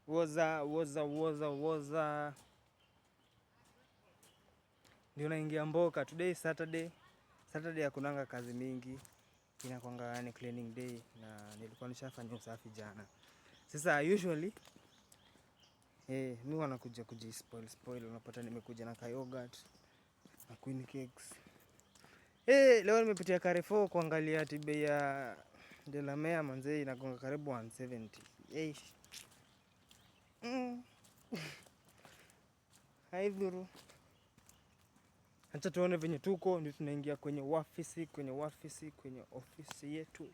Woza woza woza woza, ndio naingia mboka. Today is Saturday. Saturday hakunanga kazi mingi, inakwanga ni cleaning day, na nilikuwa nishafanya usafi jana. Sasa usually mi wanakuja kuji spoil spoil, unapata nimekuja na ka yogurt na queen cakes. Leo nimepitia Carrefour kuangalia ati bei ya Delamere manze inagonga karibu 170. Eish. Haidhuru. Acha tuone venye tuko, ndio tunaingia kwenye ofisi, kwenye ofisi, kwenye ofisi yetu.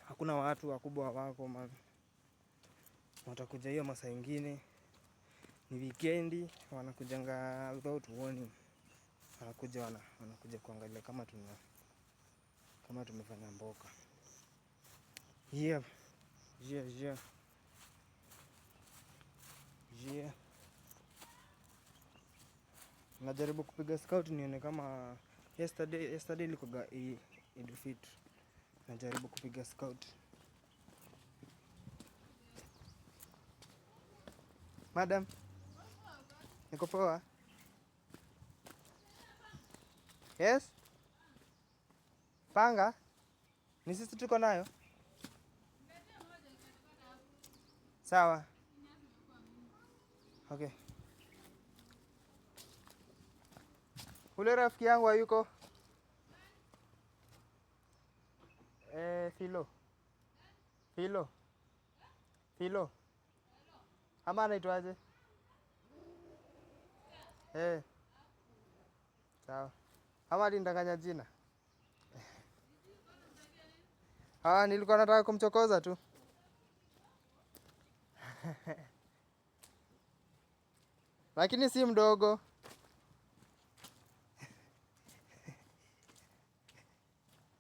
Hakuna watu wakubwa wako man. Watakuja hiyo masaa ingine. Ni weekendi, wanakujanga without warning. Wanakuja wanakuja kuangalia kama tumefanya mboka. Yeah. Yeah, yeah. Yeah. Najaribu kupiga scout nione kama yesterday ilikuwa Eid Fitr. Najaribu kupiga scout. Madam, niko poa. Yes? Panga? Ni sisi tuko nayo? Sawa. Okay. Ule rafiki yangu hayuko? Filo. Filo. Filo. Ama anaitwaje? Sawa. Ama alinidanganya jina? Nilikuwa nataka kumchokoza tu. Lakini si mdogo.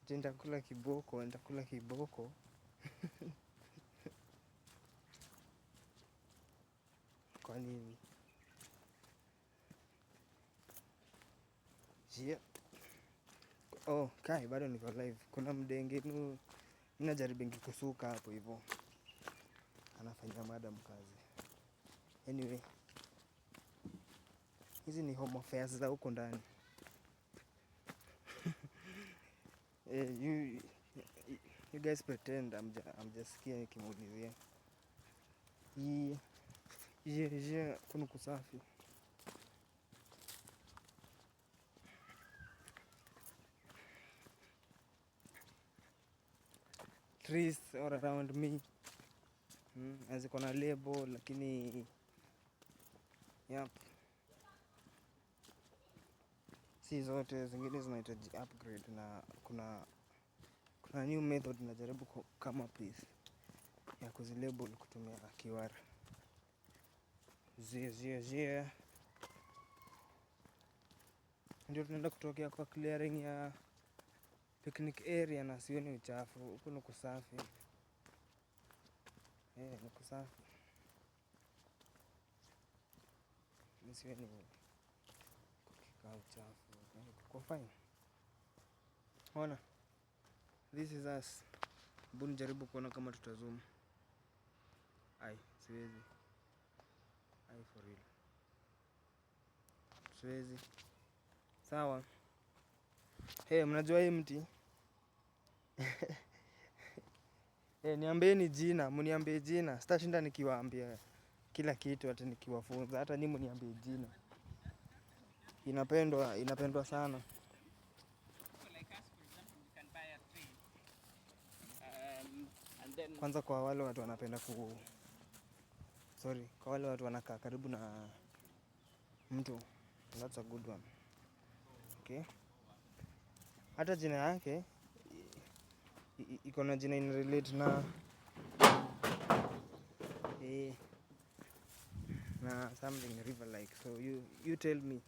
Nitakula kiboko, nitakula kiboko. Kwa nini? Yeah. Oh, kai bado niko live. Kuna mdenge mimi najaribu kusuka hapo hivyo. Anafanyia madam kazi. Anyway, hizi ni home affairs za huko ndani. You guys pretend hamjasikia nikimuulizia. Yeah, kuna kusafi. Trees all around me. Ziko na label lakini yep. Si zote, zingine zinahitaji upgrade na kuna new method najaribu ku come up with ya kuzilabel kutumia QR. Zia, zia, zia. Ndio tunaenda kutokea kwa clearing ya picnic area na sioni uchafu. Huku ni kusafi. Ni kusafi. Sioni kukikaa uchafu. Kuko fine. Ona. This is us. Hebu nijaribu kuona kama tutazoom. Ai, siwezi. Ai, for real. Siwezi. Sawa. Hey, mnajua hii mti? Hey, niambieni jina, mniambie jina. Sitashinda nikiwaambia kila kitu hata nikiwafunza, hata nyinyi mniambie jina. Inapendwa sana. Like us, for example, we can buy a tree. And then Kwanza kwa wale watu wanapenda ku, sorry, kwa wale watu wanakaa karibu na mtu. That's a good one. Okay. Hata jina yake iko na jina ina relate na something river like. So you tell me.